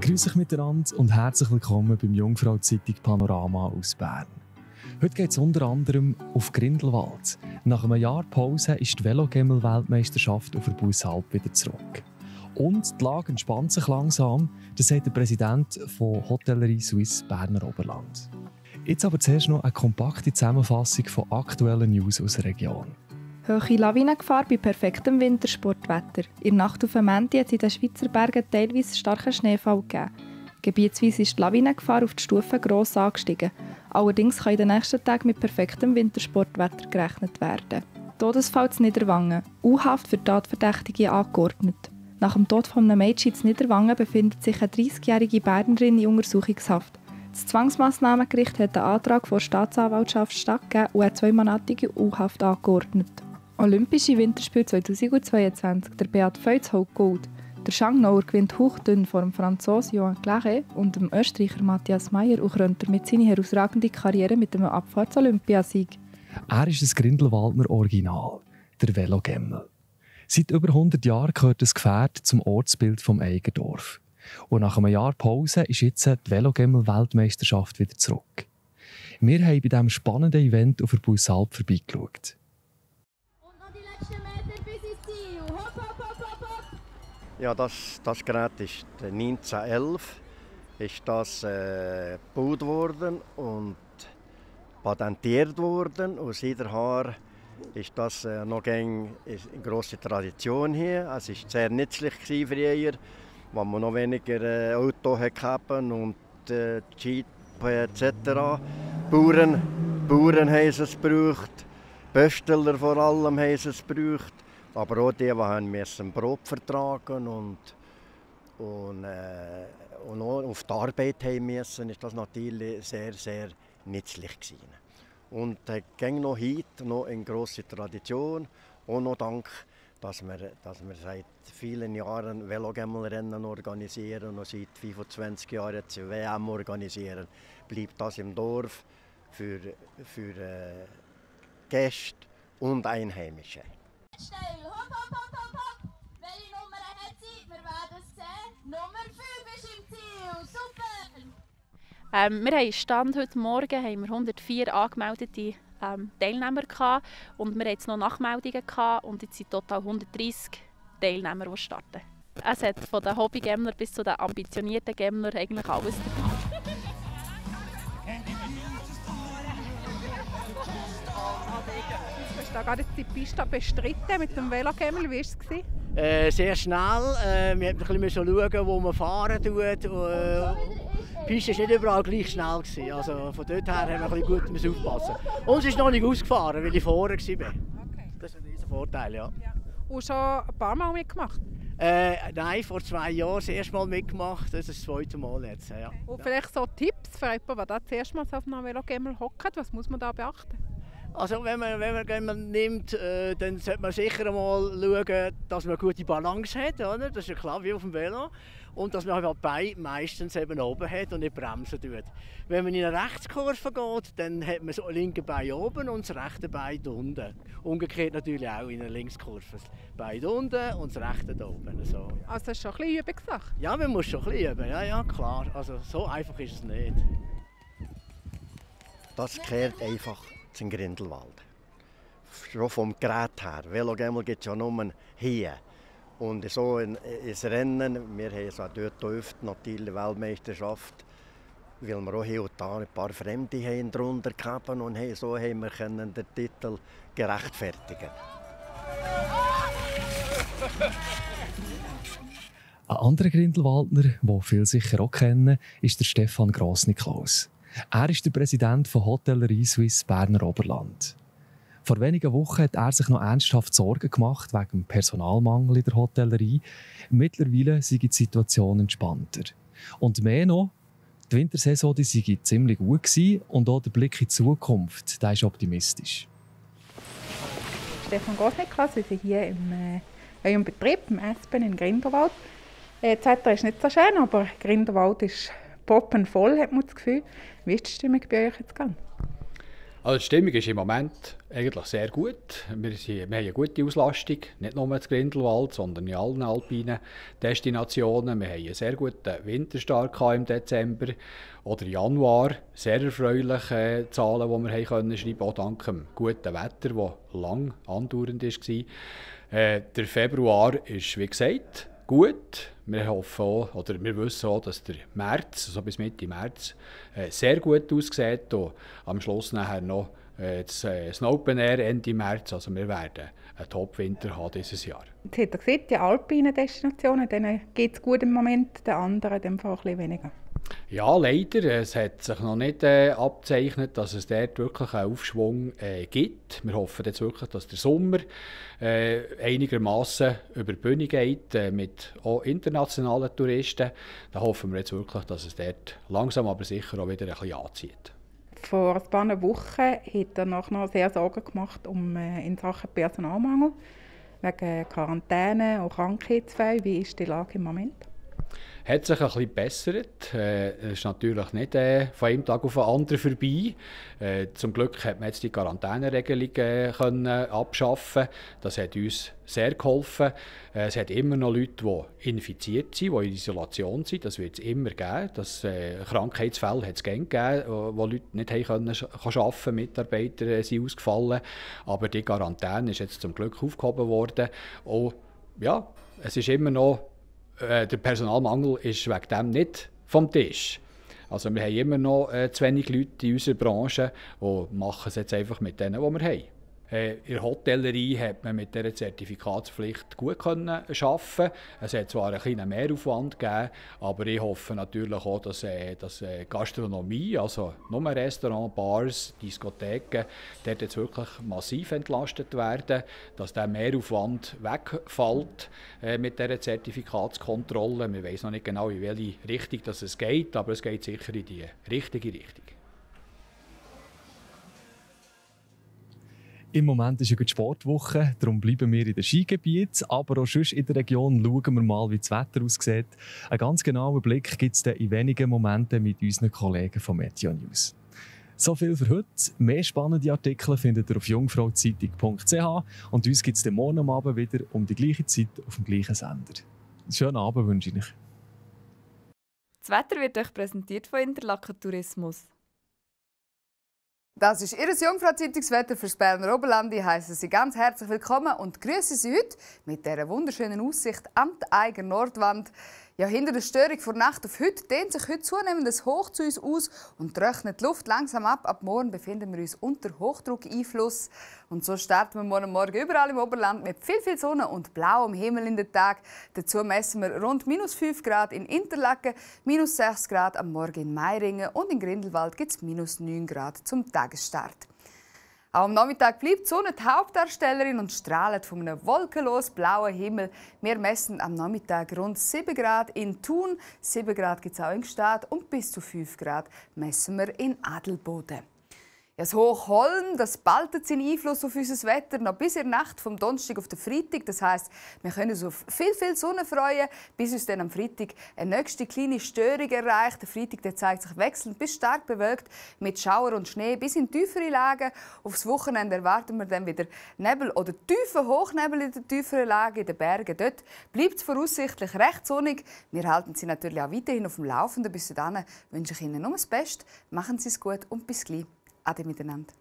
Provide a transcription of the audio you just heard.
Grüß euch miteinander und herzlich willkommen beim Jungfrau-Zeitung Panorama aus Bern. Heute geht es unter anderem auf Grindelwald. Nach einem Jahr Pause ist die Velogemmel-Weltmeisterschaft auf der Buissalp wieder zurück. Und die Lage entspannt sich langsam, das sagt der Präsident von Hotellerie Suisse Berner Oberland. Jetzt aber zuerst noch eine kompakte Zusammenfassung von aktuellen News aus der Region. Hohe Lawinengefahr bei perfektem Wintersportwetter. In der Nacht auf den Montag hat es in den Schweizer Bergen teilweise starken Schneefall gegeben. Gebietsweise ist die Lawinengefahr auf die Stufe gross angestiegen. Allerdings kann in den nächsten Tagen mit perfektem Wintersportwetter gerechnet werden. Todesfall in Niederwangen. U-Haft für Tatverdächtige angeordnet. Nach dem Tod eines Mädchens in Niederwangen befindet sich eine 30-jährige Bernerin in Untersuchungshaft. Das Zwangsmassnahmengericht hat den Antrag vor der Staatsanwaltschaft stattgegeben und eine 2-monatige U-Haft angeordnet. Olympische Winterspiele 2022. Der Beat Feuz holt Gold. Der Schangnauer gewinnt hauchdünn vor dem Franzosen Johan Claret und dem Österreicher Matthias Mayr und krönt damit seine herausragende Karriere mit einem Abfahrts-Olympiasieg. Er ist ein Grindelwaldner Original, der Velogemmel. Seit über 100 Jahren gehört das Gefährt zum Ortsbild vom Eigerdorf. Und nach einem Jahr Pause ist jetzt die Velogemmel-Weltmeisterschaft wieder zurück. Wir haben bei diesem spannenden Event auf der Buissalp vorbeigeschaut. Ja, das Gerät ist 1911 ist das gebaut worden und patentiert worden. Und seither ist das noch eine grosse Tradition hier. Es war sehr nützlich früher, wenn man noch weniger Auto hatten und Jeep etc. Bauern haben es gebraucht, Bösteler vor allem haben es gebraucht. Aber auch die mussten Brot vertragen und auch auf die Arbeit haben müssen, ist das natürlich sehr, sehr nützlich gewesen. Und es ging noch heute noch eine grosse Tradition, auch noch dank, dass wir seit vielen Jahren Velogemmel-Rennen organisieren und seit 25 Jahren jetzt eine WM organisieren, bleibt das im Dorf für Gäste und Einheimische. Steil, hopp, hopp, hopp, hopp, hopp. Welche Nummer hat sie? Wir werden es sehen. Nummer 5 ist im Ziel. Super! Wir haben Stand heute Morgen haben wir 104 angemeldete Teilnehmer gehabt, und wir hatten jetzt noch Nachmeldungen gehabt, und jetzt sind total 130 Teilnehmer, die starten. Es hat von den Hobbygemmler bis zu den ambitionierten Gemmler eigentlich alles dabei. Du hast gerade die Piste bestritten mit dem Velogemmel. Wie war es? Sehr schnell. Wir mussten schauen, wo man fahren tut. Die Piste war nicht überall gleich schnell. Also von dort her haben wir gut aufpassen. Uns ist noch nicht ausgefahren, weil ich vorne war. Okay. Das ist ein riesen Vorteil, ja. Und schon ein paar Mal mitgemacht? Nein, vor 2 Jahren das erste Mal mitgemacht. Das ist das zweite Mal jetzt. Ja. Und vielleicht so Tipps für jemanden, der das erste Mal auf einem Velogemmel hockt. Was muss man da beachten? Also wenn man Gemmel nimmt, dann sollte man sicher einmal schauen, dass man eine gute Balance hat, oder? Das ist ja klar, wie auf dem Velo. Und dass man die Beine meistens eben oben hat und nicht bremsen tut. Wenn man in eine Rechtskurve geht, dann hat man das linke Bein oben und das rechte Bein unten. Umgekehrt natürlich auch in einer Linkskurve. Das Bein unten und das rechte da oben. So, ja. Also das ist schon ein bisschen Übungssache? Ja, man muss schon ein bisschen üben, ja, klar. Also so einfach ist es nicht. Das gehört einfach zum Grindelwald. Schon vom Gerät her. Velogemmel gibt es ja nur hier. Und so ein Rennen, wir haben es auch dort oft natürlich Weltmeisterschaft, weil wir auch hier und da ein paar Fremde haben drunter gehabt und so haben wir den Titel gerechtfertigen. Ein anderer Grindelwaldner, den viele sicher auch kennen, ist der Stefan Grossniklaus. Er ist der Präsident von Hotellerie Suisse Berner Oberland. Vor wenigen Wochen hat er sich noch ernsthaft Sorgen gemacht wegen dem Personalmangel in der Hotellerie. Mittlerweile sei die Situation entspannter. Und mehr noch, die Wintersaison sei ziemlich gut gewesen und auch der Blick in die Zukunft, der ist optimistisch. Stefan Grossniklaus, wir sind hier im Betrieb, im Espen in Grindelwald. Das Wetter ist nicht so schön, aber Grindelwald ist proppenvoll, hat man das Gefühl. Wie ist die Stimmung bei euch jetzt gegangen? Also die Stimmung ist im Moment eigentlich sehr gut. Wir haben eine gute Auslastung, nicht nur in Grindelwald, sondern in allen alpinen Destinationen. Wir haben einen sehr guten Winterstart im Dezember oder Januar. Sehr erfreuliche Zahlen, die wir schreiben konnten, auch dank dem guten Wetter, das lang andauernd war. Der Februar ist, wie gesagt, gut. Wir hoffen auch, oder wir wissen auch, dass der März, also bis Mitte März, sehr gut aussieht. Und am Schluss nachher noch das Open Air Ende März. Also wir werden einen Top-Winter haben dieses Jahr. Jetzt hat er gesehen, die alpinen Destinationen, denen geht es gut im Moment, den anderen in dem Fall ein bisschen weniger. Ja, leider. Es hat sich noch nicht abgezeichnet, dass es dort wirklich einen Aufschwung gibt. Wir hoffen jetzt wirklich, dass der Sommer einigermaßen über die Bühne geht, mit auch internationalen Touristen. Da hoffen wir jetzt wirklich, dass es dort langsam aber sicher auch wieder ein bisschen anzieht. Vor ein paar Wochen hat er noch sehr Sorgen gemacht in Sachen Personalmangel, wegen Quarantäne und Krankheitsfällen. Wie ist die Lage im Moment? Hat sich ein bisschen gebessert. Es ist natürlich nicht von einem Tag auf den anderen vorbei. Zum Glück hat man jetzt die Quarantäneregelung abschaffen. Das hat uns sehr geholfen. Es hat immer noch Leute, die infiziert sind, die in Isolation sind. Das wird es immer geben. Krankheitsfälle hat es gegeben, wo Leute nicht arbeiten konnten. Mitarbeiter sind ausgefallen. Aber die Quarantäne ist jetzt zum Glück aufgehoben worden. Und ja, es ist immer noch der Personalmangel ist wegen dem nicht vom Tisch. Also wir haben immer noch zu wenig Leute in unserer Branche und machen es jetzt einfach mit denen, die wir haben. In der Hotellerie hat man mit dieser Zertifikatspflicht gut arbeiten. Es hat zwar einen kleinen Mehraufwand gegeben, aber ich hoffe natürlich auch, dass Gastronomie, also nur Restaurants, Bars, Diskotheken, dort jetzt wirklich massiv entlastet werden, dass der Mehraufwand wegfällt mit dieser Zertifikatskontrolle. Wir wissen noch nicht genau, in welche Richtung es geht, aber es geht sicher in die richtige Richtung. Im Moment ist ja die Sportwoche, darum bleiben wir in den Skigebieten, aber auch sonst in der Region schauen wir mal, wie das Wetter aussieht. Einen ganz genauen Blick gibt es in wenigen Momenten mit unseren Kollegen von Meteo News. So viel für heute. Mehr spannende Artikel findet ihr auf jungfrauzeitung.ch und uns gibt es morgen am Abend wieder um die gleiche Zeit auf dem gleichen Sender. Einen schönen Abend wünsche ich euch. Das Wetter wird euch präsentiert von Interlaken Tourismus. Das ist Ihr Jungfrau-Zeitungswetter fürs Berner Oberland. Ich heisse Sie ganz herzlich willkommen und grüße Sie heute mit dieser wunderschönen Aussicht an die Eiger Nordwand. Ja, hinter der Störung von Nacht auf heute dehnt sich heute zunehmendes Hoch zu uns aus und trocknet die Luft langsam ab. Ab morgen befinden wir uns unter Hochdruckeinfluss. Und so starten wir morgen überall im Oberland mit viel Sonne und blauem Himmel in den Tag. Dazu messen wir rund -5 Grad in Interlaken, -6 Grad am Morgen in Meiringen und in Grindelwald gibt es -9 Grad zum Tagesstart. Auch am Nachmittag bleibt die Sonne die Hauptdarstellerin und strahlt von einem wolkenlos blauen Himmel. Wir messen am Nachmittag rund 7 Grad in Thun, 7 Grad gibt es auch in Gstaad und bis zu 5 Grad messen wir in Adelboden. Das Hoch Holm, das baltet seinen Einfluss auf unser Wetter noch bis in der Nacht vom Donnerstag auf den Freitag. Das heisst, wir können uns auf viel Sonne freuen, bis uns dann am Freitag eine nächste kleine Störung erreicht. Der Freitag der zeigt sich wechselnd bis stark bewölkt mit Schauer und Schnee bis in tiefere Lagen. Aufs Wochenende erwarten wir dann wieder Nebel oder tiefen Hochnebel in den tieferen Lagen in den Bergen. Dort bleibt es voraussichtlich recht sonnig. Wir halten Sie natürlich auch weiterhin auf dem Laufenden. Bis dahin wünsche ich Ihnen nur das Beste. Machen Sie es gut und bis gleich. Ade miteinander.